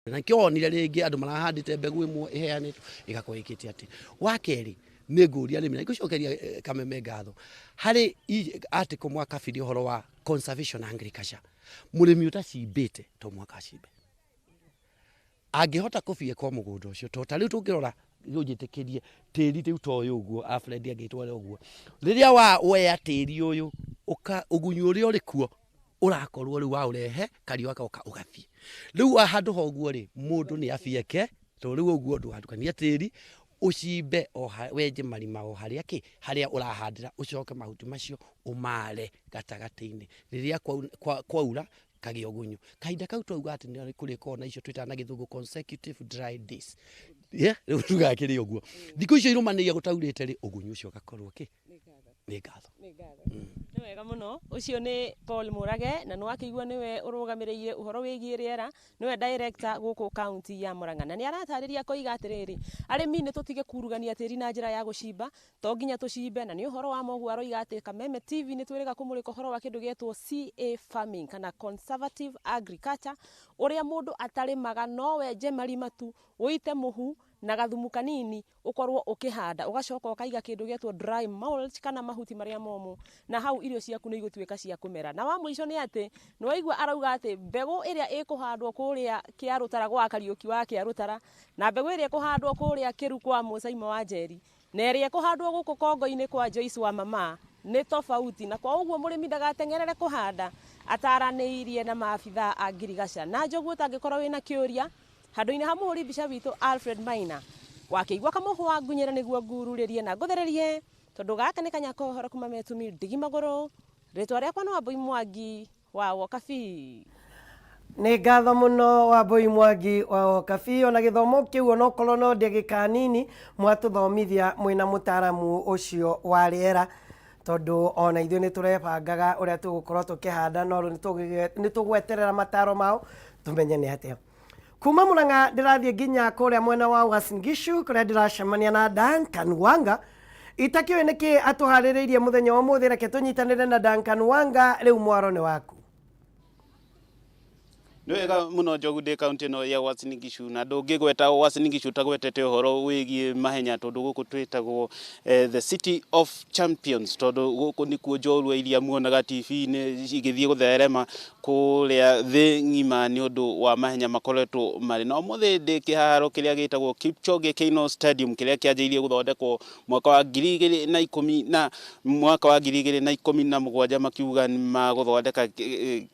Na nĩkĩo wonire rĩngĩ andũ marahandĩte mbegũ ĩmwe ĩheanĩtwo ĩgakorwo ĩkĩte atĩ. Wa kerĩ, nĩ ngũria arĩmi na ngũcokeria Kameme ngatho harĩ article mwakabire ũhoro wa conservation agriculture. Mũrĩmi ũtacimbĩte to mũhaka acimbe. Angĩhota kũbieka mũgũnda ũcio, to ta rĩu tũngĩrora ũnjĩtĩkĩrie tĩri rĩu ta ũyũ ũguo Alfred angĩtwara ũguo, rĩrĩa wa woya tĩri ũyũ ũgunyu ũrĩa ũrĩ kuo ũrakorwo rĩu waũrehe kariũa goka ũgathiĩ. Rĩu handũ ha ũguo rĩ, mũndũ nĩ abieke, tondũ rĩu ũguo ndũgatukanie tĩri, ũcimbe wenje marima o harĩa kĩ, harĩa ũrahandĩra, ũcoke mahuti macio ũmare gatagatĩ-inĩ. Rĩrĩa kwaura kagĩa ũgunyu. Kahinda kau twauga atĩ nĩ kũrĩkoragwo na icio twĩtaga na gĩthũngũ consecutive dry days. Yeah, rĩu tugaga kĩrĩ ũguo. Thikũ icio irũmanĩrĩire gũtaurĩte rĩ, ũgunyu ũcio ũgakorwo kĩ? Nĩ ngatho. Nĩ wega mũno. Ũcio nĩ Paul Mũrage na nĩ wakĩigua nĩwe ũrũgamĩrĩire ũhoro wĩgiĩ rĩera, nĩwe director gũkũ kaunti ya Murang'a. Na nĩ aratarĩria akoiga atĩrĩrĩ, arĩmi nĩ tũtige kurugania tĩri na njĩra ya gũcimba, to nginya tũcimbe, na nĩ ũhoro wa ma ũguo aroiga atĩ Kameme TV nĩ twĩrĩga kũmũrĩka ũhoro wa kĩndũ gĩetwo CA farming kana conservative agriculture, ũrĩa mũndũ atarĩmaga no wenje marima tu, ũite mũhu na gathumu kanini ũkorwo ũkĩhanda, ũgacoka ũkaiga kĩndũ gĩetwo dry mulch kana mahuti marĩa momũ, na hau irio ciaku nĩ igũtuĩka cia kũmera. Na wa mũico nĩ atĩ, nĩ waigua arauga atĩ mbegũ ĩrĩa ĩkũhandwo kũrĩa Kĩarũtara gwa Kariũki wa Kĩarũtara, na mbegũ ĩrĩa ĩkũhandwo kũrĩa Kĩru kwa Mũcaimo wa Njeri, na ĩrĩa ĩkũhandwo gũkũ Kongo-inĩ kwa Joyce wa Mama nĩ tofauti, na kwa ũguo mũrĩmi ndagateng'erere kũhanda ataranĩirie na maabithaa a ngirigaca. Na njogu ũtangĩkorwo wĩna kĩũria handũ-inĩ ha mũhũri mbica witũ Alfred Maina, wakĩigua kamũhwa ngunyĩra nĩguo ngururĩrie na ngũthererie, tondũ gaka nĩ kanya ka ũhoro kuma metumi ndigi magũrũ. Rĩtwa rĩakwa nĩ Wambui Mwangi wa Wokabi. Nĩ ngatho mũno Wambui Mwangi wa Wokabi, ona gĩthomo kĩu onokorwo no ndagĩka nini mwatũthomithia mwĩna mũtaramu ũcio wa rĩera, tondũ ona ithuĩ nĩ tũrebangaga ũrĩa tũgũkorwo tũkĩhanda, no rĩu nĩ tũgweterera mataro mao tũmenye nĩ atĩa. Kuma Murang'a ndĩrathiĩ nginya kũrĩa mwena wa Uasin Gishu kũrĩa ndĩracemania na Duncan Wanga. Itakĩũĩ nĩkĩ atũharĩrĩirie mũthenya wa ũmũthĩ, reke tũnyitanĩre na Duncan Wanga. Rĩu mwaro nĩ waku. Nĩ wega mũno Njogu, ndĩ kaunti ĩno ya Uasin Gishu, na ndũngĩgweta Uasin Gishu ũtagwetete ũhoro wĩgiĩ mahenya, tondũ gũkũ twĩtagwo the city of champions, tondũ gũkũ nĩkuo njorua iria muonaga TV-inĩ igĩthiĩ gũtherema kũrĩa thĩ ng'ima nĩ ũndũ wa mahenya makoretwo marĩ. Na ũmũthĩ ndĩ kĩharo kĩrĩa gĩtagwo Kipchoge Keino Stadium, kĩrĩa kĩanjĩrĩirie gũthondekwo mwaka wa 2010 na mwaka wa 2017, makiuga nĩ magũthondeka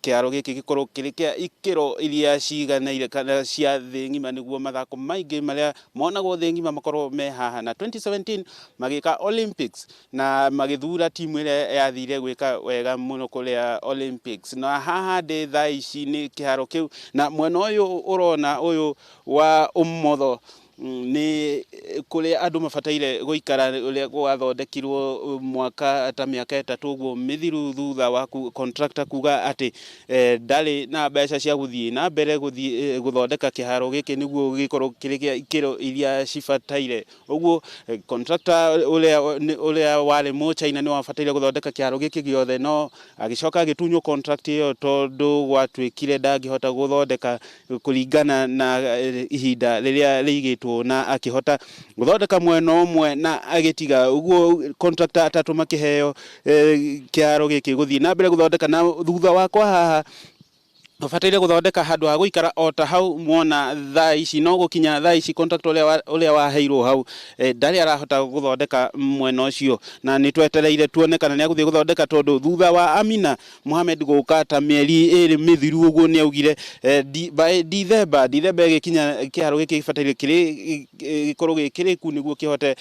kĩharo gĩkĩ gĩkorwo kĩrĩ kĩa ikĩro iria ciganaire kana cia thĩ ng'ima, nĩguo mathako maingĩ marĩa monagwo thĩ ng'ima makorwo me haha. Na 2017 magĩka Olympics na magĩthura timu ĩrĩa yathire gwĩka wega mũno kũrĩa Olympics. Na haha ndĩ thaa ici nĩ kĩharo kĩu, na mwena ũyũ ũrona ũyũ wa ũmotho nĩ kũrĩa andũ mabataire gũikara, ũrĩa gwathondekirwo mwaka ta mĩaka 3 ũguo mĩthiru, thutha wa contractor kuga atĩ ndarĩ na mbeca cia gũthiĩ na mbere gũthiĩ gũthondeka kĩharo gĩkĩ nĩguo gĩkorwo kĩrĩ kĩa ikĩro iria cibataire. Ũguo contractor ũrĩa warĩ Mũchina nĩ wabataire gũthondeka kĩharo gĩkĩ gĩothe, no agĩcoka agĩtunywo contract ĩyo tondũ gwatuĩkire ndangĩhota gũthondeka kũringana na ihinda rĩrĩa rĩigĩtwo, na akĩhota gũthondeka mwena ũmwe na agĩtiga. Ũguo contractor atatũ makĩheo kĩharo gĩkĩ gũthiĩ na mbere gũthondeka. Na thutha wakwa haha ũbataire gũthondeka handũ ha gũikara o ta hau mwona thaa ici, no gũkinya thaa ici contractor ũrĩa waheirwo hau ndarĩ arahota gũthondeka mwena ũcio, na nĩ twetereire tuone kana nĩ agũthiĩ gũthondeka, tondũ thutha wa Amina Mohamed gũka ta mĩeri 2 mĩthiru ũguo nĩ augire by Dithemba ĩgĩkinya kĩharo gĩkĩ gĩbataire kĩrĩ gĩkorwo gĩ kĩrĩku nĩguo kĩhote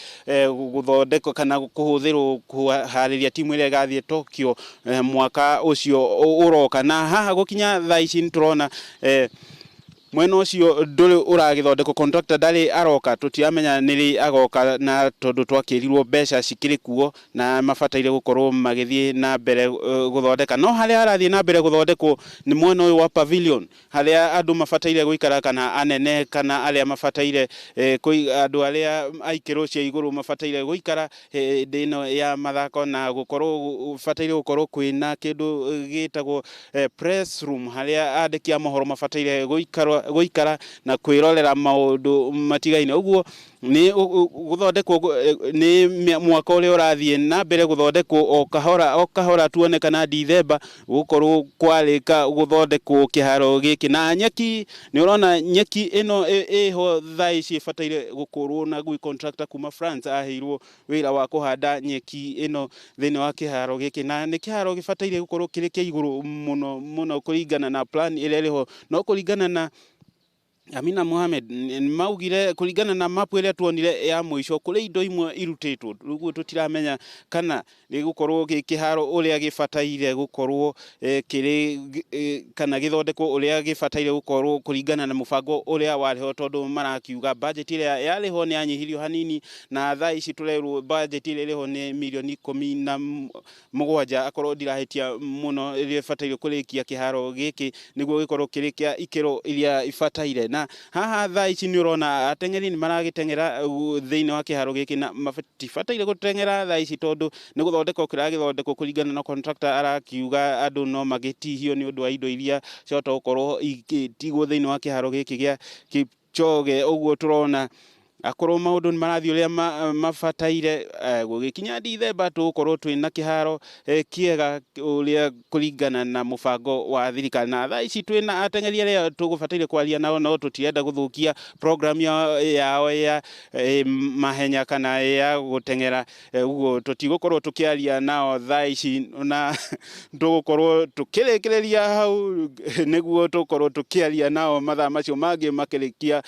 gũthondekwo kana kũhũthĩrwo kũharĩria timu ĩrĩa ĩgathiĩ Tokyo mwaka ũcio ũroka. Na haha gũkinya thaa ici nĩ tũrona mwena ũcio ndũrĩ ũragĩthondekwo, contractor ndarĩ aroka, tũtiramenya nĩ rĩ agoka, na tondũ twakĩrirwo mbeca cikĩrĩ kuo na mabataire gũkorwo magĩthiĩ na mbere gũthondeka. No harĩa harathiĩ na mbere gũthondekwo nĩ mwena ũyũ wa pavilion, harĩa andũ mabataire gũikara, kana anene kana arĩa mabataire andũ arĩa a ikĩro cia igũrũ mabataire gũikara hĩndĩ ĩno ya mathako, na gũkorwo bataire gũkorwo kwĩna kĩndũ gĩtagwo press room, harĩa andĩki a mohoro mabataire gũikara. gũikara na kwĩrorera maũndũ matigaine. Ũguo nĩ gũthondekwo nĩ mwaka ũrĩa ũrathiĩ na mbere gũthondekwo o kahora o kahora, tuone kana Dithemba gũkorwo kwarĩka gũthondekwo kĩharo gĩkĩ. Na nyeki, nĩ ũrona nyeki ĩno ĩho thaa ici ĩbataire gũkũrwo na gwĩ contractor kuma France aheirwo wĩra wa kũhanda nyeki ĩno thĩinĩ wa kĩharo gĩkĩ, na nĩ kĩharo gĩbataire gũkorwo kĩrĩ kĩa igũrũ mũno mũno kũringana na plan ĩrĩa ĩrĩho. No kũringana na Amina Mohamed maugire, kũringana na mapu ĩrĩa tuonire ya mũico, kũrĩ indo imwe irutĩtwo, rĩu tũtiramenya kana gĩgũkorwo gĩ kĩharo ũrĩa gĩbataire gũkorwo kĩrĩ kana gĩthondekwo ũrĩa gĩbataire gũkorwo kũringana na mũbango ũrĩa warĩho, tondũ marakiuga budget ĩrĩa yarĩho nĩ yanyihirio hanini, na thaa ici tũrerwo budget ĩrĩa ĩrĩho nĩ mirioni 17, akorwo ndirahĩtia mũno, ĩrĩa ĩbataire kũrĩkia kĩharo gĩkĩ nĩguo gĩkorwo kĩrĩ kĩa ikĩro iria ibataire. Na haha thaa ici nĩ ũrona ateng'eri nĩ maragĩteng'era thĩinĩ wa kĩharo gĩkĩ, na matibataire gũteng'era thaa ici tondũ nĩ gũthondekwo kĩragĩthondekwo kũringana na contractor arakiuga andũ no magĩtihio nĩ ũndũ wa indo iria ciahota gũkorwo igĩtigwo thĩinĩ wa kĩharo gĩkĩ gĩa Kipchoge. Ũguo tũrona akorwo maũndũ nĩ marathiĩ ũrĩa mabataire, gũgĩkinya Dithemba tũgũkorwo twĩna kĩharo kĩega ũrĩa kũringana na mũbango wa thirikari. Na thaa ici twĩna ateng'eri arĩa tũgũbataire kwaria nao, no tũtirenda gũthũkia program yao ya mahenya kana ya gũteng'era, ũguo tũtigũkorwo tũkĩaria nao thaa ici, na tũgũkorwo tũkĩrĩkĩrĩria hau nĩguo tũkorwo tũkĩaria nao mathaa macio mangĩ makĩrĩkia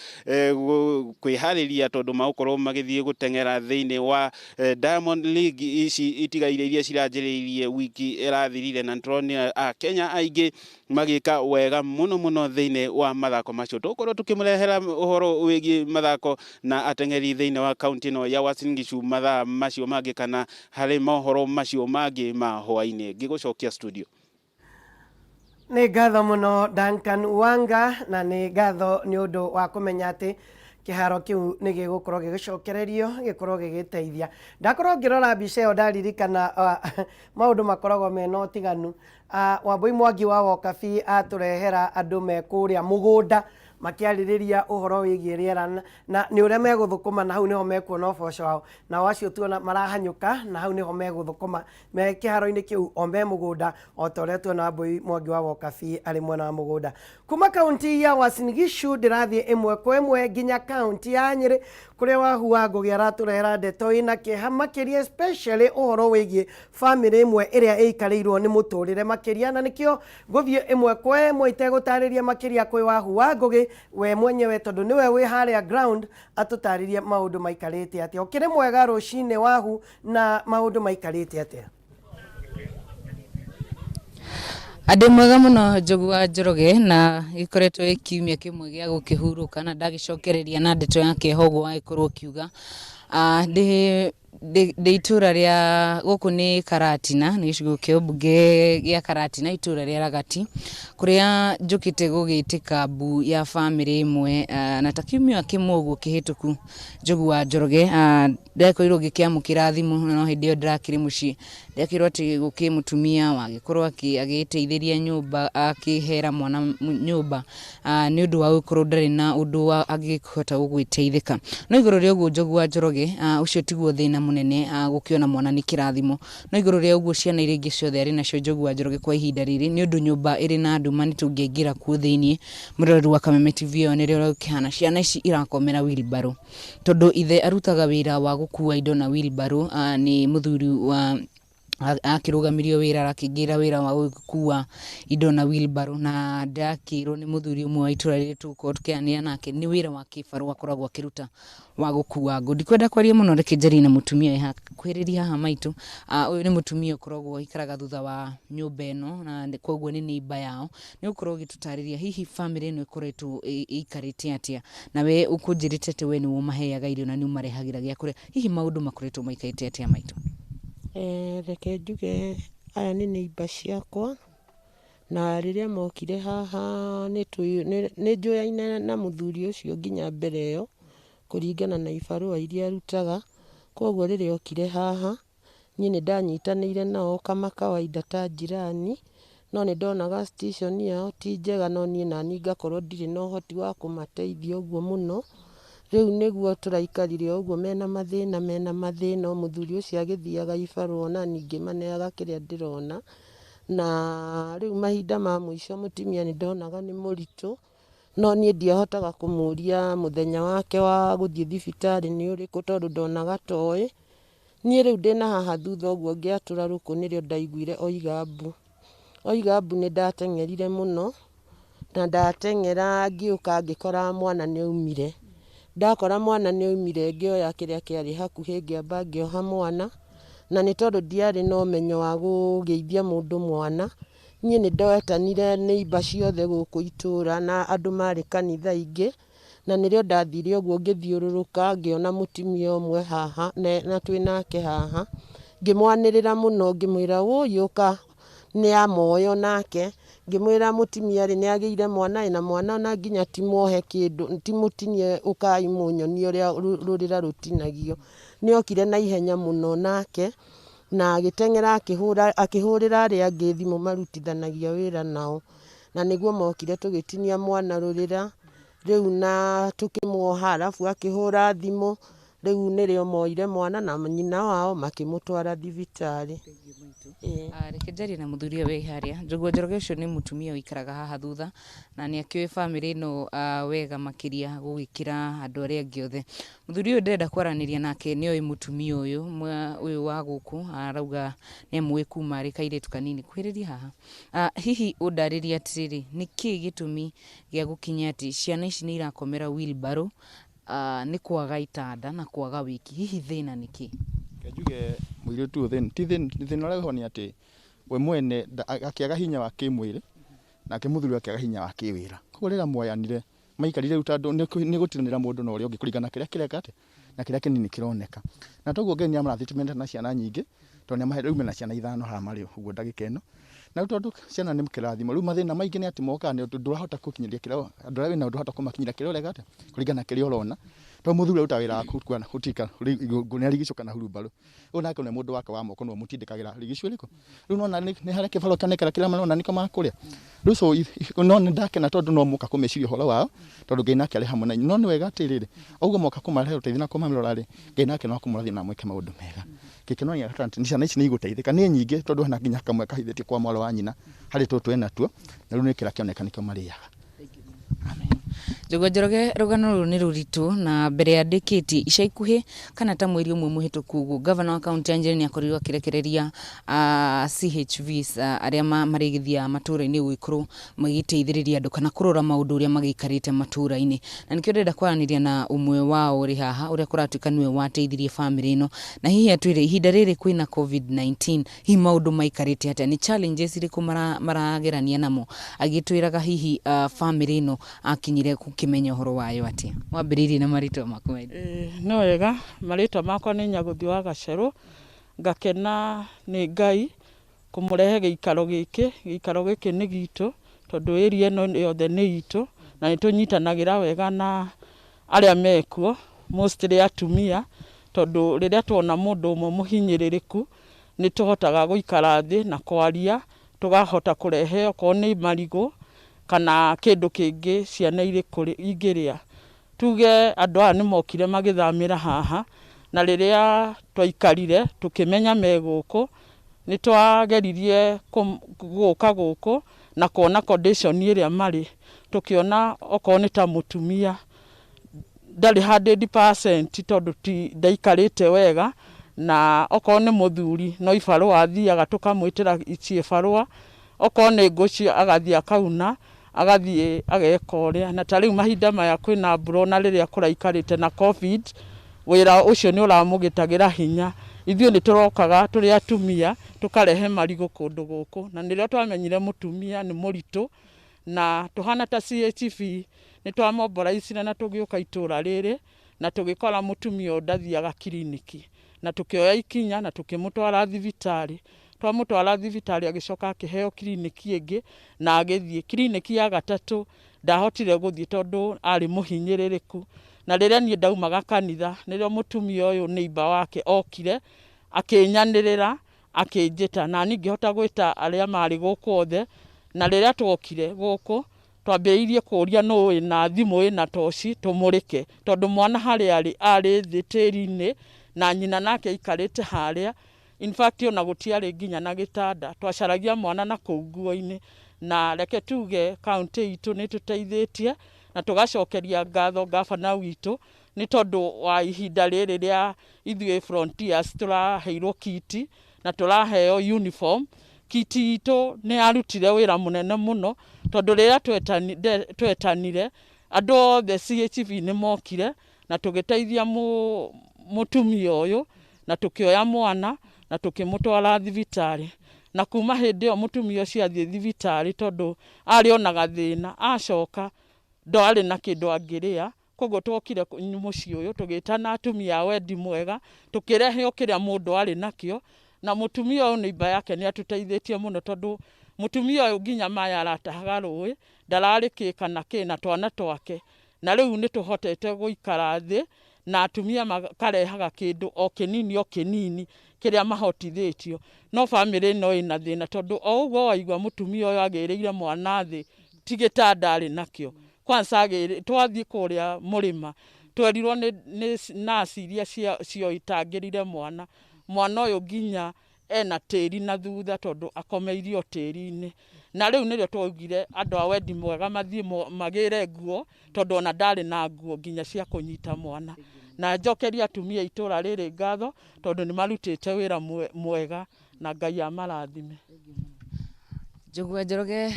kwĩharĩria, tondũ magũkorwo magĩthiĩ gũteng'era thĩinĩ wa Diamond League ici itigaire iria ciranjĩrĩirie wiki ĩrathirire, na nĩtũronire Akenya aingĩ magĩka wega mũno mũno thĩinĩ wa mathako macio. Tũgũkorwo tũkĩmũrehera ũhoro wĩgiĩ mathako na ateng'eri thĩinĩ wa kaunti ĩno ya Uasin Gishu mathaa macio mangĩ kana harĩ mohoro macio mangĩ ma hwaĩ-inĩ. Ngĩgũcokia studio. Nĩ ngatho mũno Duncan Wanga, na nĩ ngatho nĩ ũndũ wa kũmenya atĩ kĩharo kĩu nĩ gĩgũkorwo gĩgĩcokererio gĩkorwo gĩgĩteithia. Ndakorwo ngĩrora mbica ĩyo ndaririkana maũndũ makoragwo mena ũtiganu. Wambui Mwangi wa Wokabi atũrehera andũ me kũrĩa mũgũnda makĩarĩrĩria ũhoro wĩgiĩ rĩera na nĩ ũrĩa megũthũkũma, na hau nĩho mekuona ũboco wao. Nao acio tuona marahanyũka, na hau nĩho megũthũkũma me kĩharo-inĩ kĩu o me mũgũnda, o ta ũrĩa tuona Wambui Mwangi wa Wokabi arĩ mwena wa mũgũnda. Kuma kaunti ya Uasin Gishu ndĩrathiĩ ĩmwe kwa ĩmwe nginya kaunti ya Nyĩrĩ, kũrĩa Wahu wa Ngũgĩ aratũrehera ndeto ĩna kĩeha makĩria, especially ũhoro wĩgiĩ bamĩrĩ ĩmwe ĩrĩa ĩikarĩirwo nĩ mũtũrĩre makĩria, na nĩkĩo ngũthiĩ ĩmwe kwa ĩmwe itegũtarĩria makĩria kwĩ Wahu wa Ngũgĩ we mwenyewe, tondũ nĩwe wĩ harĩa ground atũtarĩrie maũndũ maikarĩte atĩa. Ũkĩrĩ mwega rũcinĩ Wahu, na maũndũ maikarĩte atĩa? Andĩ mwega mũno Njogu wa Njoroge, na gĩkoretwo gĩ kiumia kĩmwe gĩa gũkĩhurũka, na ndagĩcokereria na ndeto ya kĩeha ũguo wagĩkorwo ũkiuga. Ndĩ itũra rĩa gũkũ nĩ Karatina, nĩ gĩcigo kĩa ũmbunge gĩa Karatina, itũra rĩa Ragati, kũrĩa njũkĩte gũgĩtĩka mbu ya bamĩrĩ ĩmwe, na ta kiumia kĩmwe ũguo kĩhĩtũku Njogu wa Njoroge ndakorirwo ngĩkĩamũkĩra thimũ, no hĩndĩ ĩyo ndĩrakĩrĩ mũciĩ, ndakĩrwo atĩ gũkĩ mũtumia wagĩkorwo agĩteithĩria nyũmba, akĩhera mwana nyũmba nĩ ũndũ wa gũkorwo ndarĩ na ũndũ angĩhota gũgwĩteithĩka. No igũrũ rĩa ũguo Njogu wa Njoroge, ũcio tiguo thĩna mũnene, gũkĩona mwana nĩ kĩrathimo. No igũrũ rĩa ũguo ciana iria ingĩ ciothe arĩ nacio Njogu wa Njoroge kwa ihinda rĩrĩ, nĩ ũndũ nyũmba ĩrĩ na nduma nĩ tũngĩaingĩra kuo thĩiniĩ, mũroreri wa Kameme TV ĩyo nĩrĩo ũrĩa gũkĩhana, ciana ici irakomera wheelbarrow, tondũ ithe arutaga wĩra wa gũkua indo na wheelbarrow, nĩ mũthuri wa akĩrũgamirio wĩra, arakĩingĩra wĩra wa gũkua indo na wheelbarrow, na ndakĩrwo nĩ mũthuri ũmwe wa itũra rĩrĩ tũgũkorwo tũkĩaranĩria nake, nĩ wĩra wa kĩbarũa akoragwo akĩruta wa gũkua ngũ. Ndikwenda kwaria mũno, reke njarie na mũtumia wĩ hakuhĩrĩria haha maitũ. Ũyũ nĩ mũtumia ũkoragwo aikaraga thutha wa nyũmba ĩno, na koguo nĩ neighbor yao. Nĩ ũgũkorwo ũgĩtũtarĩria hihi bamĩrĩ ĩno ĩkoretwo ĩikarĩte atĩa, na we ũkũnjĩrĩte atĩ we nĩwe ũmaheaga irio na nĩ ũmarehagĩra gĩa kũrĩa, hihi maũndũ makoretwo maikarĩte atĩa maitũ? Reke njuge aya nĩ neighbor ciakwa, na rĩrĩa mokire haha nĩ njũyaine na mũthuri ũcio nginya mbere ĩyo kũringana na ibarũa iria arutaga. Koguo rĩrĩa okire haha niĩ nĩ ndanyitanĩire nao kama kawaida ta jirani, No nĩ ndonaga situation yao ti njega no niĩ naniĩ ngakorwo ndirĩ na ũhoti wa kũmateithia ũguo mũno. Rĩu nĩguo tũraikarire o ũguo mena mathĩna mena mathĩna o mũthuri ũcio agĩthiaga ibarũa ona niĩ ngĩmaneaga kĩrĩa ndĩrona. Na rĩu mahinda ma mũico mũtumia nĩ ndonaga nĩ mũritũ, no niĩ ndiahotaga kũmũria mũthenya wake wa gũthiĩ thibitarĩ nĩ ũrĩkũ tondũ ndonaga toĩ. Niĩ rĩu ndĩna haha thutha ũguo ngĩatũra rũkũ nĩrĩo ndaiguire oiga mbu. Oiga mbu nĩ ndateng'erire mũno, na ndateng'era ngĩũka ngĩkora mwana nĩ aumire. Ndakora mwana nĩ aumire ngĩoya kĩrĩa kĩarĩ hakuhĩ ngĩamba ngĩoha mwana, na nĩ tondũ ndiarĩ na ũmenyo wa kũgĩithia mũndũ mwana, niĩ nĩ ndetanire neighbour ciothe gũkũ itũra na andũ marĩ kanitha ingĩ, na nĩrĩo ndathire ũguo ngĩthiũrũrũka ngĩona mũtumia ũmwe haha na twĩ nake haha, ngĩmwanĩrĩra mũno ngĩmwĩra wũi ũka, nĩ amoyo nake, ngĩmwĩra mũtumia rĩ nĩ agĩire mwana ĩ na mwana ona nginya ti muohe kĩndũ, ti mũtinie ũkai mũnyonie ũrĩa rũrĩra rũtinagio. Nĩ okire na ihenya mũno nake, na agĩteng'era akĩhũrĩra arĩa angĩ thimũ marutithanagia wĩra nao, na nĩguo mokire tũgĩtinia mwana rũrĩra, rĩu na tũkĩmuoha arabu akĩhũra thimũ, rĩu nĩrĩo moire mwana na nyina wao makĩmũtwara thibitarĩ. Reke njarie na mũthuri ũyũ wĩ harĩa. Njogu Njoroge ũcio nĩ mũtumia ũikaraga haha thutha na nĩ akĩũĩ bamĩrĩ ĩno wega makĩria gũgĩkĩra andũ arĩa angĩ othe. Mũthuri ũyũ ndĩrenda kwaranĩria nake nĩ oĩ mũtumia ũyũ ũyũ wa gũkũ arauga nĩ amũĩ kuma arĩ kairĩtu kanini. Kuhĩrĩria haha. Hihi ũndarĩrie atĩrĩrĩ, nĩkĩ gĩtũmi gĩa gũkinya atĩ ciana ici nĩ irakomera wheelbarrow nĩ kwaga itanda na kwaga wĩki, hihi thĩna nĩ kĩ? Reke njuge mũirĩtu ũyũ thĩna, ti thĩna, thĩna ũrĩa wĩho nĩ atĩ we mwene akĩaga hinya wa kĩmwĩrĩ nake mũthuri akĩaga hinya wa kĩwĩra. Koguo rĩrĩa moyanire maikarire rĩu tondũ nĩ gũtiranĩra mũndũ na ũrĩa ũngĩ kũringana na kĩrĩa kĩreka atĩa na kĩrĩa kĩnini kĩroneka. Na toguo Ngai nĩ amarathimĩte na ciana nyingĩ tondũ nĩ amahe rĩu mena ciana ithano haha marĩ ũguo ndagĩka ĩno. Na rĩu tondũ ciana nĩ kĩrathimo rĩu mathĩna maingĩ nĩ atĩ mokaga nĩ ũndũ ndũrahota gũkinyĩria kĩrĩa andũ arĩa wĩnao ndũrahota kũmakinyĩra kĩrĩa ũreka atĩa kũringana na kĩrĩa ũrona. Tondũ mũthuri arutaga wĩra wa gũkua gũtika nĩ arigicũ kana hurumbarũ. Rĩu nake nĩ mũndũ wake wa moko nĩwe ũmũtindĩkagĩra rigicũ ĩrĩkũ. Rĩu nĩwona nĩ harĩa kĩbarũa kĩonekera kĩrĩa marona nĩko makũrĩa. Rĩu so no nĩ ndakena tondũ no moka kũmeciria ũhoro wao tondũ Ngai nake arĩ hamwe na inyuĩ. No nĩ wega atĩrĩrĩ, o ũguo moka kũmarehe ũteithio na kũmarora rĩ, Ngai nake no akũmũrathima na amwĩke maũndũ mega. Gĩkeno nĩ atĩ ciana ici nĩ igũteithĩka nĩ nyingĩ tondũ hena nginya kamwe kahithĩtio kwa mwarĩ wa nyina harĩ tũtũ enatuo na rĩu nĩ kĩrĩa kĩoneka nĩkĩo marĩaga. Njũgũ Njoroge rũgano rũrũ nĩ rũritũ na mbere ya ndĩkĩtie ica ikuhĩ kana ta mweri ũmwe mũhĩtũku ũguo gavana wa kaunti ya Nyeri nĩ akorirwo akĩrekereria CHVs arĩa marĩgĩthiaga matũra-inĩ gũgĩkorwo magĩteithĩrĩria andũ kana kũrora maũndũ ũrĩa magĩikarĩte matũra-inĩ. Na nĩkĩo ndĩrenda kwaranĩria na ũmwe wao ũrĩ haha ũrĩa kũratuĩka nĩwe wateithirie bamĩrĩ ĩno na hihi atwĩre ihinda rĩrĩ kwĩna COVID-19 hihi maũndũ maikarĩte atĩa, nĩ challenges irĩkũ maragerania namo, agĩtwĩraga hihi bamĩrĩ ĩno akinyire gũkĩmenya ũhoro wayo atĩa. Wambĩrĩirie na marĩtwa maku maitũ. Nĩ wega, marĩtwa makwa nĩ Nyagũthi wa Gacerũ, ngakena nĩ Ngai kũmũrehe gĩikaro gĩkĩ, gĩikaro gĩkĩ nĩ gitũ, tondũ area ĩno yothe nĩ itũ, na nĩ tũnyitanagĩra wega na arĩa mekuo, mostly atumia, tondũ rĩrĩa tuona mũndũ ũmwe mũhinyĩrĩrĩku, nĩ tũhotaga gũikara thĩ na kwaria, tũkahota kũrehe okorwo nĩ marigũ, kana kĩndũ kĩngĩ ciana ingĩrĩa. Tuge andũ aya nĩ mokire magĩthamĩra haha, na rĩrĩa twaikarire tũkĩmenya me gũkũ, nĩ twageririe gũka gũkũ na kuona condition ĩrĩa marĩ, tũkĩona okorwo nĩ ta mũtumia ndarĩ 100% tondũ ti ndaikarĩte wega, na okorwo nĩ mũthuri no ibarũa athiaga tũkamwĩtĩra ciĩbarũa, okorwo nĩ ngũ cio agathiĩ akauna, agathiĩ ageka ũrĩa. Na ta rĩu mahinda maya kwĩna mbura ona rĩrĩa kũraikarĩte na COVID, wĩra ũcio nĩ ũramũgitagĩra hinya. Ithuĩ nĩ tũrokaga tũrĩ atumia tũkarehe marigũ kũndũ gũkũ, na nĩrĩo twamenyire mũtumia nĩ mũritũ, na tũhana ta CHV nĩ twamombораicire na tũgĩũka itũra rĩrĩ na tũgĩkora mũtumia ũyũ ndathiaga kiriniki, na tũkĩoya ikinya na tũkĩmũtwara thibitarĩ. Twamũtwara thibitarĩ agĩcoka akĩheo kiriniki ĩngĩ na agĩthiĩ kiriniki ya gatatũ. Ndahotire gũthiĩ tondũ arĩ mũhinyĩrĩrĩku, na rĩrĩa niĩ ndaumaga kanitha nĩrĩo mũtumia ũyũ neighbor wake okire akĩnyanĩrĩra Akĩnjĩta na niĩ ngĩhota gwĩta arĩa marĩ gũkũ othe, na rĩrĩa twokire gũkũ twambĩrĩirie kũria nũ wĩna thimũ ĩna toci tũmũrĩke, tondũ mwana harĩa arĩ arĩ thĩ tĩri-inĩ na nyina nake aikarĩte harĩa. In fact, ona gũtiarĩ nginya na gĩtanda, twacaragia mwana na kũu nguo-inĩ. Na reke tuge kaũntĩ itũ nĩ tũteithĩtie na tũgacokeria ngatho gavana witũ nĩ tondũ wa ihinda rĩrĩ rĩa ithuĩ Frontiers tũraheirwo kiti na tũraheo uniform. Kiti itũ nĩ yarutire wĩra mũnene mũno, tondũ rĩrĩa twetanire andũ othe CHV nĩ mokire na tũgĩteithia mũtumia ũyũ na tũkĩoya mwana na tũkĩmũtwara thibitarĩ. Na kuma hĩndĩ ĩyo mũtumia ũcio athiĩ thibitarĩ, tondũ arĩ ona gathĩna, acoka ndwarĩ na kĩndũ angĩrĩa. Koguo twokire mũciĩ ũyũ tũgĩtana atumia a wendi mwega, tũkĩrehe o kĩrĩa mũndũ arĩ nakĩo. Na mũtumia ũyũ neighbour yake nĩ atũteithĩtie mũno, tondũ mũtumia ũyũ nginya maĩ aratahaga rũĩ ndararĩ kĩ kana kĩ na twana twake. Na rĩu nĩ tũhotete gũikara thĩ na atumia makarehaga kĩndũ o kĩnini o kĩnini kĩrĩa mahotithĩtio. No bamĩrĩ ĩno ĩna thĩna, tondũ o ũguo waigua mũtumia ũyũ agĩrĩire mwana thĩ, ti gĩtanda arĩ nakĩo. Kwanza twathiĩ kũrĩa mũrĩma twerirwo nĩ nurse iria cioitangĩrire mwana, mwana ũyũ nginya ena tĩri na thutha, tondũ akomeirio tĩri-inĩ. Na rĩu nĩrĩo twaugire andũ a wendi mwega mathiĩ magĩre nguo, tondũ ona ndarĩ na nguo nginya cia kũnyita mwana. Na njokerie atumia itũra rĩrĩ ngatho, tondũ nĩ marutĩte wĩra mwega na Ngai amarathime. Njogu wa Njoroge,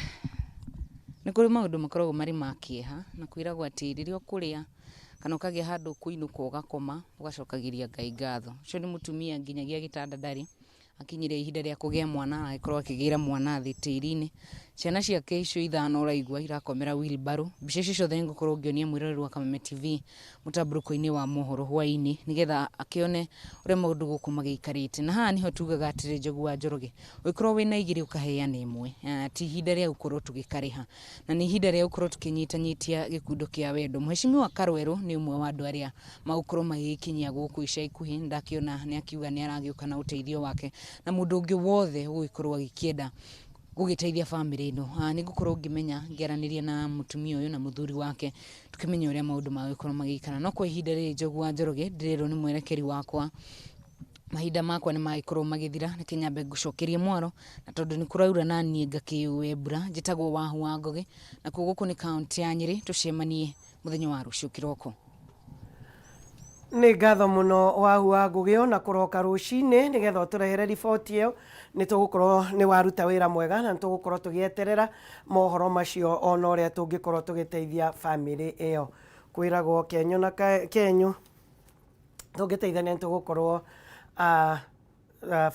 nĩ kũrĩ maũndũ makoragwo marĩ ma kĩeha, na kwĩragwo atĩ rĩrĩa ũkũrĩa kana ũkagĩa handũ kũinũka ũgakoma, ũgacokagĩria Ngai ngatho. Ũcio nĩ mũtumia nginyagia gĩtanda ndarĩ, akinyire ihinda rĩa kũgĩa mwana agĩkorwo akĩgĩra mwana thĩ tĩri-inĩ. Ciana ciake icio 5 ũraigua irakomera wheelbarrow. Mbica icio ciothe nĩngũkorwo ngĩonia mwĩroreri wa Kameme TV mũtambũrũko-inĩ wa mohoro hwaĩ-inĩ, nĩgetha akĩone ũrĩa maũndũ gũkũ magĩikarĩte. Na haha nĩho tugaga atĩrĩ, Njogu wa Njoroge, ũngĩkorwo wĩna 2 ũkaheana 1, ti ihinda rĩa gũkorwo tũgĩkarĩha, na nĩ ihinda rĩa gũkorwo tũkĩnyitanyitia gĩkundo kĩa wendo. Mheshimiwa Karwerũ nĩ ũmwe wa andũ arĩa magũkorwo magĩgĩkinyia gũkũ ica ikuhĩ. Ndakĩona nĩ akiuga nĩ aragĩũka na ũteithio wake, na mũndũ ũngĩ wothe ũgũgĩkorwo agĩkĩenda gũgĩteithia bamĩrĩ ĩno, nĩ ngũkorwo ngĩmenya ngĩaranĩria na mũtumia ũyũ na mũthuri wake, tũkĩmenya ũrĩa maũndũ magũgĩkorwo magĩikara. No kwa ihinda rĩrĩ, Njogu wa Njoroge, ndĩrerwo nĩ mwerekeri wakwa mahinda makwa nĩ magĩkorwo magĩthira. Reke nyambe ngũcokerie mwaro, na tondũ nĩ kũraura na niĩ ngakĩũe mbura. Njĩtagwo Wahu wa Ngũgĩ, na kuo gũkũ nĩ kaũntĩ ya Nyĩrĩ. Tũcemanie mũthenya wa rũciũ kĩroko. Nĩ ngatho mũno Wahu wa Ngũgĩ, ona kũroka rũcinĩ nĩgetha ũtũrehere riboti ĩyo. Nĩ tũgũkorwo nĩ waruta wĩra mwega, na nĩ tũgũkorwo tũgĩeterera mohoro macio ona ũrĩa tũngĩkorwo tũgĩteithia bamĩrĩ ĩyo. Kwĩragwo kenyũ na kenyũ, tũngĩteithania nĩ tũgũkorwo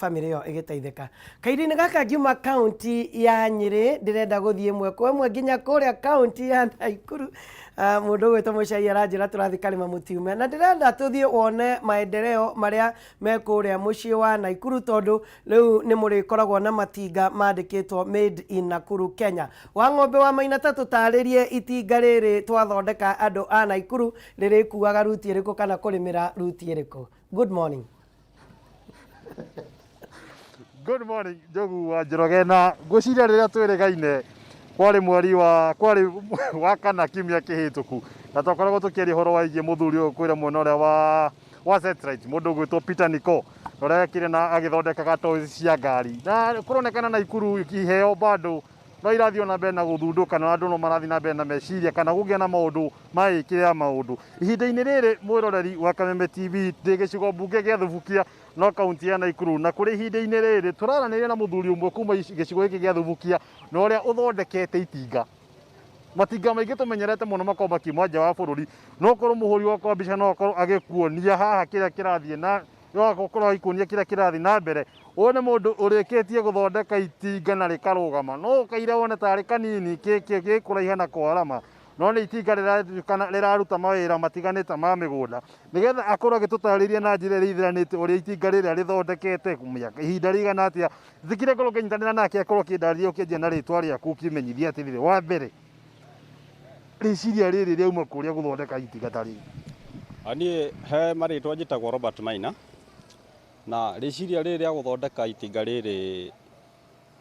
bamĩrĩ ĩyo ĩgĩteithĩka. Kahinda-inĩ gaka ngiuma kaunti ya Nyĩrĩ, ndĩrenda gũthiĩ ĩmwe kwa ĩmwe nginya kũrĩa kaunti ya Naikuru. Mũndũ ũgwĩtwo Mũcai aranjĩra tũrathiĩ Karĩma Mũtiume, na ndĩrenda tũthiĩ wone maendeleo marĩa me kũrĩa mũciĩ wa Naikuru, tondũ rĩu nĩ mũrĩkoragwo na matinga mandĩkĩtwo Made in Nakuru Kenya. Wa ng'ombe wa Maina, ta tũtarĩrie itinga rĩrĩ twathondeka andũ a Naikuru rĩrĩkuaga ruti ĩrĩkũ kana kũrĩmĩra ruti ĩrĩkũ? Good morning. Good morning, Njogu wa Njoroge. Na ngwĩciria rĩrĩa twĩrĩgaine kwarĩ mweri wa kwarĩ wa kana kiumia kĩhĩtũku, na twakoragwo tũkĩaria ũhoro waigiĩ mũthuri ũyũ kwĩra mwena ũrĩa wa Satellite, mũndũ ũgwĩtwo Peter Nico, na ũrĩa ekire na agĩthondekaga toys cia ngari. Na kũronekana Naikuru iheo bado no irathiĩ ona mbere na gũthundũka, na andũ no marathiĩ na mbere na meciria kana kũgĩa na maũndũ maĩkĩre ya maũndũ. Ihinda-inĩ rĩrĩ, mwĩroreri wa Kameme TV, ndĩ gĩcigo mbunge gĩa Thubukia no kaunti ya Naikuru, na kũrĩ ihinda-inĩ rĩrĩ tũraranĩria na mũthuri ũmwe kuma gĩcigo gĩkĩ gĩa Thubukia, na ũrĩa ũthondekete itinga. Matinga maingĩ tũmenyerete mũno makoragwo makiuma nja wa bũrũri, no korwo mũhũri wakwa wa mbica no akorwo agĩkuonia haha kĩrĩa kĩrathiĩ na no akorwo agĩkuonia kĩrĩa kĩrathiĩ na mbere. Ũyũ nĩ mũndũ ũrĩkĩtie gũthondeka itinga na rĩkarũgama. No ũkaire wone tarĩ kanini gĩkũraiha na kwarama, no nĩ itinga rĩraruta mawĩra matiganĩte ma mĩgũnda, nĩgetha akorwo agĩtũtarĩria na njĩra ĩrĩa ĩthiranĩte ũrĩa itinga rĩrĩa rĩthondekete ihinda rĩigana atĩa. Thikire ngorwo ngĩnyitanĩra nake akorwo akĩndarĩria. Ũkĩanjia na rĩtwa rĩaku, ũkĩmenyithia atĩrĩrĩ, wa mbere, rĩciria rĩrĩ rĩauma kũrĩa gũthondeka itinga ta rĩrĩ? Niĩ he marĩtwa njĩtagwo Robert Maina. Na rĩciria rĩrĩ rĩa gũthondeka itinga rĩrĩ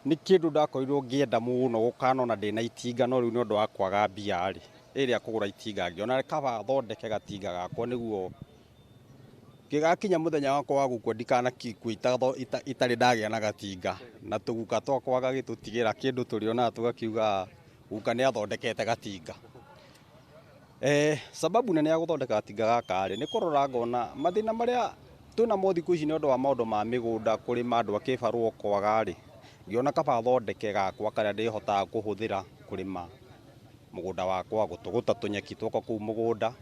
nĩ kĩndũ ndakorirwo ngĩenda mũno gũkanona ndĩna itinga, no rĩu nĩ ũndũ wa kwaga mbia rĩ, rĩrĩa kũgũra itinga ngĩona kaba thondeke gatinga gakwa nĩguo gĩgakinya mũthenya wakwa wa gũkua ndikanakue itarĩ ndagĩa na gatinga, na tũguka twakwa gagĩtũtigĩra kĩndũ tũrĩonaga tũgakiuga guka nĩ athondekete gatinga. Sababu nene ya gũthondeka gatinga gaka rĩ, nĩ kũrora ngona mathĩna marĩa twĩnamo thikũ ici nĩ ũndũ wa maũndũ ma mĩgũnda, kũrĩma andũ a kĩbarũa kwaga rĩ, ngĩona kaba thondeke gakwa karĩa ndĩhotaga kũhũthĩra kũrĩma mũgũnda wakwa, gũtũgũta tũnyeki twakwa kũu mũgũnda,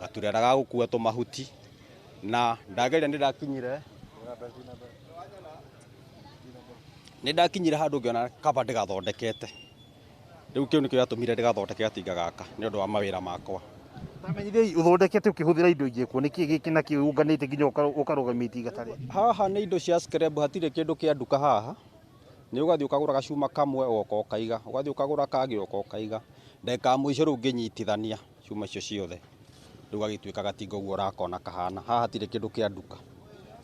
gaturera ga gũkua tũmahuti, na ndageria nĩ ndakinyire handũ ngĩona kaba ndĩgathondekete. Rĩu kĩu nĩkĩo gĩatũmire ndĩgathondeke gatinga gaka nĩ ũndũ wa mawĩra makwa. Tamenyithei ũthondekete ũkĩhũthĩra indo ingĩkũ, nĩkĩ gĩkĩ na kĩ ũnganĩte nginya ũkarũgamia itinga ta rĩrĩ? Haha nĩ indo cia scrap, hatirĩ kĩndũ kĩa nduka haha. Nĩ ũgathiĩ ũkagũra gacuma kamwe ũgoka ũkaiga, ũgathiĩ ũkagũra kangĩ ũgoka ũkaiga. Ndagĩka ya mũico rĩu ngĩnyitithania cuma icio ciothe, rĩu gagĩtuĩka gatinga ũguo ũrakona kahana. Haha hatirĩ kĩndũ kĩa nduka,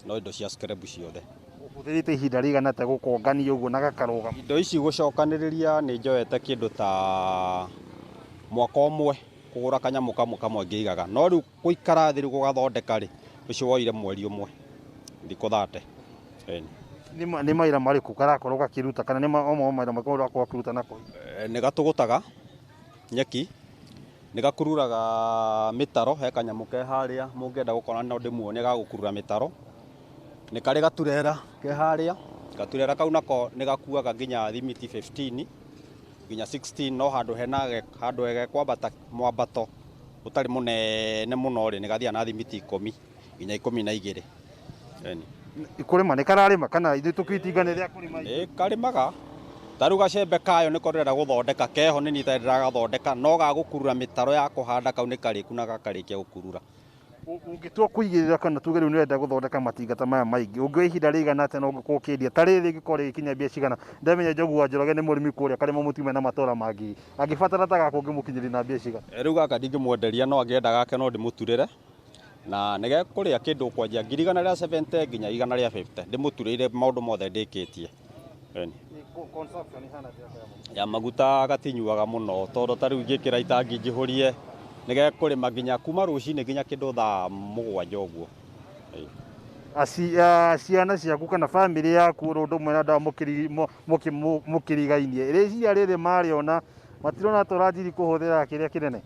no indo cia scrap ciothe. Ũhũthĩrĩte ihinda rĩigana atĩa gũkongania ũguo na gakarũgama? Indo ici gũcokanĩrĩria nĩ njoete kĩndũ ta mwaka ũmwe kũgũra kanyamũ kamwe kamwe ngĩigaga, no rĩu gũikara thĩ rĩu gũgathondeka rĩ, ũcio woire mweri ũmwe thikũ 30. Nĩ mawĩra marĩkũ karakorwo gakĩruta, kana nĩ mawĩra marĩkũ ũrakorwo ũkĩruta nako? Nĩ gatũgũtaga nyeki, nĩ gakururaga mĩtaro, he kanyamũ ke harĩa mũngĩenda gũkona no ndĩmuonie ga gũkurura mĩtaro. Nĩ karĩ gaturera ke harĩa, gaturera kau nako nĩ gakuaga nginya thimiti 15 nginya 16, no handũ hena handũ gekwambata mwambato ũtarĩ mũnene mũno rĩ, nĩ gathiaga na thimiti 10 nginya 12. Kũrĩma nĩ kararĩma kana ithuĩ tũkĩitinga nĩ rĩa kũrĩma? Nĩ karĩmaga. Ta rĩu gacembe kayo nĩko ndĩrenda gũthondeka, keho nĩ niĩ itarĩ ndĩragathondeka, no ga gũkurura mĩtaro ya kũhanda kau nĩ karĩku na gakarĩkia gũkurura. Ũngĩtua kũigĩrĩra kana tuge rĩu nĩ ũrenda gũthondeka matinga ta maya maingĩ, ũngĩoya ihinda rĩigana atĩa na ũngĩkorwo ũkĩendia? Ta rĩrĩ rĩngĩkorwo rĩgĩkinya mbia cigana? Ndamenya Njogu wa Njoroge nĩ mũrĩmi kũrĩa Karĩma Mũtume na matũra mangĩ, angĩbatara ta gaka ũngĩmũkinyĩria na mbia cigana? Rĩu gaka ndingĩmwenderia, no angĩenda gake no ndĩmũturĩre, na nĩ gekũrĩa kĩndũ kwanjia ngiri igana rĩa 70 nginya igana rĩa 50, ndĩmũturĩire maũndũ mothe ndĩkĩtie. Ya maguta gatinyuaga mũno, tondũ ta rĩu ingĩkĩra itangi njihũrie nĩ gekũrĩma nginya kuma rũcinĩ nginya kĩndũ thaa 7 ũguo. Ciana ciaku kana bamĩrĩ yaku oro ũndũ ũmwe na andũ aya mũkĩrigainie, rĩciria rĩrĩ marĩona matirona ta ũranjirie kũhũthĩra kĩrĩa kĩnene?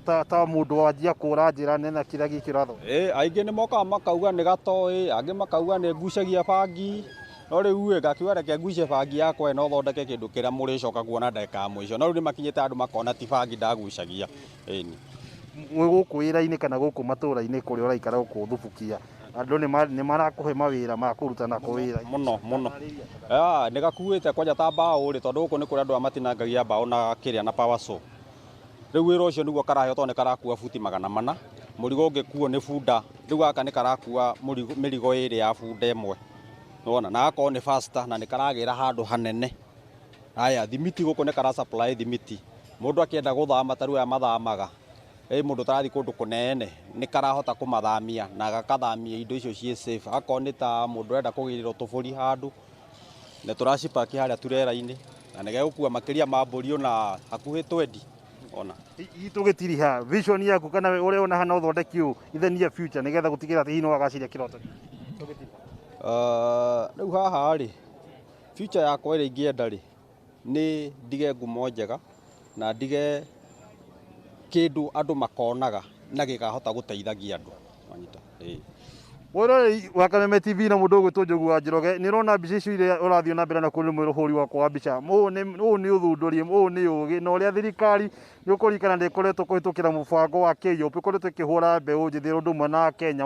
Ta mũndũ wanjia kũra njĩra nene kĩrĩa gĩkĩ ũrathoma? Aingĩ nĩ mokaga makauga nĩ gatoĩ, angĩ makauga nĩ ngucagia bangi, no rĩu ĩ ngakiuga reke ngucie bangi yakwa no thondeke kĩndũ kĩrĩa mũrĩcoka kuona ndagĩka ya mũico, no rĩu nĩ makinyĩte andũ makona ti bangi ndagucagia. Wĩ gũkũ wĩra-inĩ kana gũkũ matũra-inĩ kũrĩa ũraikara gũkũ Thubukia, andũ nĩ marakũhe mawĩra ma kũruta nako wĩra? Mũno mũno. Nĩ gakuĩte kwanja ta mbaũ rĩ, tondũ gũkũ nĩ kũrĩa andũ aya matinangagia mbaũ na kĩrĩa na power saw. Rĩu wĩra ũcio nĩguo karaheo tondũ nĩ karakua buti 400, mũrigo ũngĩkuo nĩ bunda, rĩu gaka nĩ karakua mĩrigo ĩrĩ ya bunda ĩmwe. Nĩwona, na gakorwo nĩ faster na nĩ karagĩra handũ hanene. Haya, thimiti gũkũ nĩ kara supply thimiti. Mũndũ akĩenda gũthama ta rĩu aya mathamaga, mũndũ ũtarathiĩ kũndũ kũnene, nĩ karahota kũmathamia na gakathamia indo icio ciĩ safe. Akorwo nĩ ta mũndũ ũrenda kũgĩrĩrwo tũbũri handũ, nĩ tũracipaki harĩa turera-inĩ, na nĩ gegũkua makĩria ma mbũri ona hakuhĩ 20. Ona. Hihi tũgĩtiriha vision yaku kana ũrĩa ũrona hana ũthondeki ũyũ in the near future nĩgetha gũtigĩrĩra atĩ hihi nĩ wagacĩria kĩroto? Rĩu haha rĩ, future yakwa ĩrĩa ingĩenda rĩ, nĩ ndige ngumo njega na ndige kĩndũ andũ makonaga na gĩkahota gũteithagia andũ. Wanyita? Mwĩroreri wa Kameme TV na mũndũ ũgwĩtwo Njogu wa Njoroge, nĩ ũrona mbica icio iria ũrathiĩ na mbere na kũrĩ mũhũri wakwa wa mbica. Ũyũ nĩ ũthundũri, ũyũ nĩ ũgĩ, na ũrĩa thirikari nĩ ũkũririkana nĩ ĩkoretwo kũhĩtũkĩra mũbango wa KYOP, ĩkoretwo ĩkĩhũra mbeũ njĩthĩ ũndũ ũmwe na Kenya,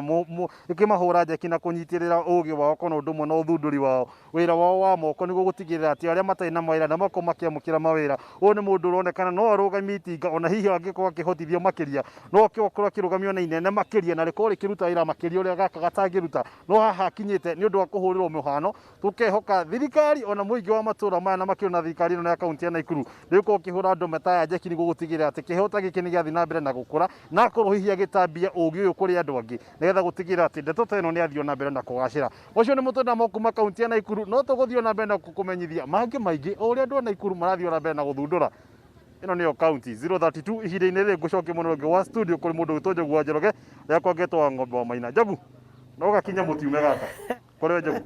ĩkĩmahũra njeki na kũnyitĩrĩra ũgĩ wao kana ũndũ ũmwe na ũthundũri wao, wĩra wao wa moko, nĩguo gũtigĩrĩra atĩ arĩa matarĩ na mawĩra na makorwo makĩamũkĩra mawĩra. Ũyũ nĩ mũndũ ũronekana no arũgamie itinga, ona hihi angĩkorwo akĩhotithio makĩria, no akorwo akĩrũgamio na inene makĩria, na rĩkorwo rĩkĩruta wĩra makĩria ũrĩa gaka gatarĩ. atangĩruta no haha akinyĩte nĩ ũndũ wa kũhũrĩrwo mũhano. Tũkehoka thirikari ona mũingĩ wa matũra maya na makĩria na thirikari ĩno ya kaunti ya Naikuru nĩ gũkorwo ũkĩhũra andũ mata ya njeki nĩguo gũtigĩrĩra atĩ kĩheo ta gĩkĩ nĩ gĩathiĩ na mbere na gũkũra na akorwo hihi agĩtambia ũgĩ ũyũ kũrĩ andũ angĩ nĩgetha gũtigĩrĩra atĩ ndeto ta ĩno nĩ yathiĩ na mbere na kũgacĩra. Ũcio nĩ mũtwe namo kuma kaunti ya Naikuru, no tũgũthiĩ na mbere na kũkũmenyithia mangĩ maingĩ o ũrĩa andũ a Naikuru marathiĩ na mbere na gũthundũra. Ĩno nĩyo kaunti 032. Ihinda-inĩ rĩrĩ ngũcokia mwena ũngĩ wa studio kũrĩ mũndũ wĩtwo Njogu wa Njoroge rĩakwa ngetwo wa Ng'ombe wa Maina. Njogu, no gakinya mũtiume gaka kũrĩ we Njogu.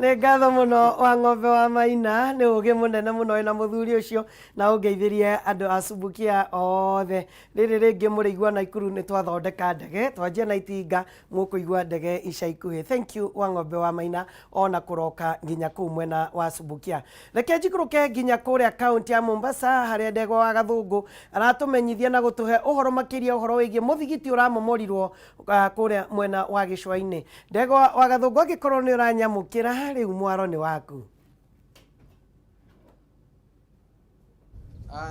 Nĩ ngatho mũno wa Ng'ombe wa Maina, nĩ ũgĩ mũnene mũno wĩna mũthuri ũcio, na ũngeithĩrie andũ a Subukia othe. Rĩrĩ rĩngĩ mũrĩigua Naikuru nĩ twathondeka ndege, twanjia na itinga, mũkũigua ndege ica ikuhĩ. Thank you wa Ng'ombe wa Maina, ona kũroka nginya kũu mwena wa Subukia. Reke njikũrũke nginya kũrĩa kaunti ya Mombasa harĩa Ndegwa wa Gathũngũ aratũmenyithia na gũtũhe ũhoro makĩria ũhoro wĩgiĩ mũthigiti ũramomorirwo kũrĩa mwena wa gĩcũa-inĩ. Ndegwa wa Gathũngũ, angĩkorwo nĩ ũranyamũkĩra rĩu mwaro nĩ waku.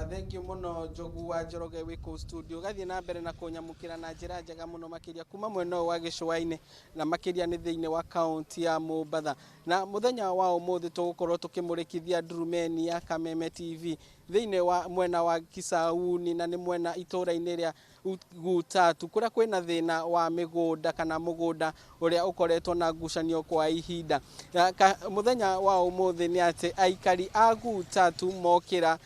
Thank you mũno Njogu wa Njoroge wĩ kũu studio, ũgathiĩ na mbere na kũnyamũkĩra na njĩra njega mũno makĩria kuma mwena ũyũ wa gĩcũa-inĩ na makĩria nĩ thĩinĩ wa kaunti ya Mombatha. Na mũthenya wa ũmũthĩ tũgũkorwo tũkĩmũrĩkithia ndurumeni ya Kameme TV thĩinĩ wa mwena wa Kisauni, na nĩ mwena itũũra-inĩ rĩa Gutatu kũrĩa kwĩna thĩna wa mĩgũnda kana mũgũnda ũrĩa ũkoretwo na ngucanio kwa ihinda. Mũthenya wa ũmũthĩ nĩ atĩ aikari a Gutatu mokĩra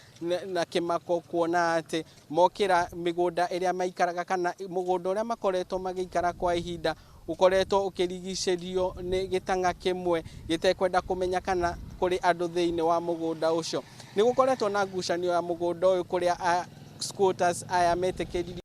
na kĩmako kuona atĩ mokĩra mĩgũnda ĩrĩa maikaraga kana mũgũnda ũrĩa makoretwo magĩikara kwa ihinda ũkoretwo ũkĩrigicĩrio nĩ gĩtang'a kĩmwe gĩtekwenda kũmenya kana kũrĩ andũ thĩinĩ wa mũgũnda ũcio. Nĩ gũkoretwo na ngucanio ya mũgũnda ũyũ kũrĩa squatters aya metĩkĩririo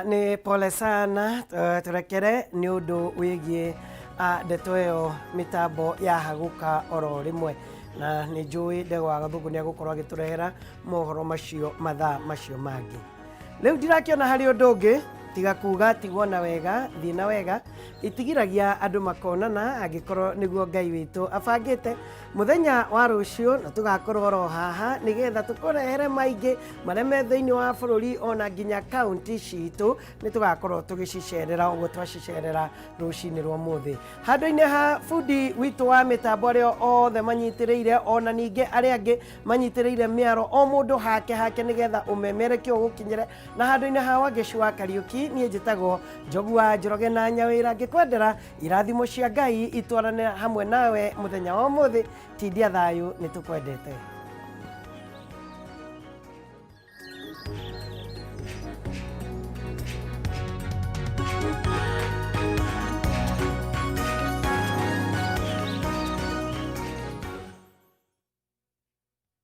Nĩ pole sana, tũrekere nĩ ũndũ wĩgiĩ ndeto ĩyo, mĩtambo yahagũka oro rĩmwe, na nĩ njũĩ Ndegwa wa Gathũngũ nĩ agũkorwo agĩtũrehera mohoro macio mathaa macio mangĩ. Rĩu ndirakĩona harĩ ũndũ ũngĩ tiga kuga tigwo na wega, thiĩ na wega, itigiragia andũ makonana angĩkorwo nĩguo Ngai witũ abangĩte mũthenya wa rũciũ, na tũgakorwo oro haha nĩgetha tũkũrehere maingĩ marĩa me thĩinĩ wa bũrũri ona nginya kaunti citũ nĩ tũgakorwo tũgĩcicerera ũguo twacicerera rũcinĩ rwa ũmũthĩ. Handũ-inĩ ha bundi witũ wa mĩtambo, arĩa othe manyitĩrĩire ona ningĩ arĩa angĩ manyitĩrĩire mĩaro o mũndũ hake hake nĩgetha ũmemerekie ũgũkinyĩre, na handũ-inĩ ha Wangeci wa Kariũki, niĩ njĩtagwo Njogu wa Njoroge na Nyawĩra, ngĩkwendera irathimo cia Ngai itwarane hamwe nawe mũthenya wa ũmũthĩ. Tindia thayũ, nĩ tũkwendete.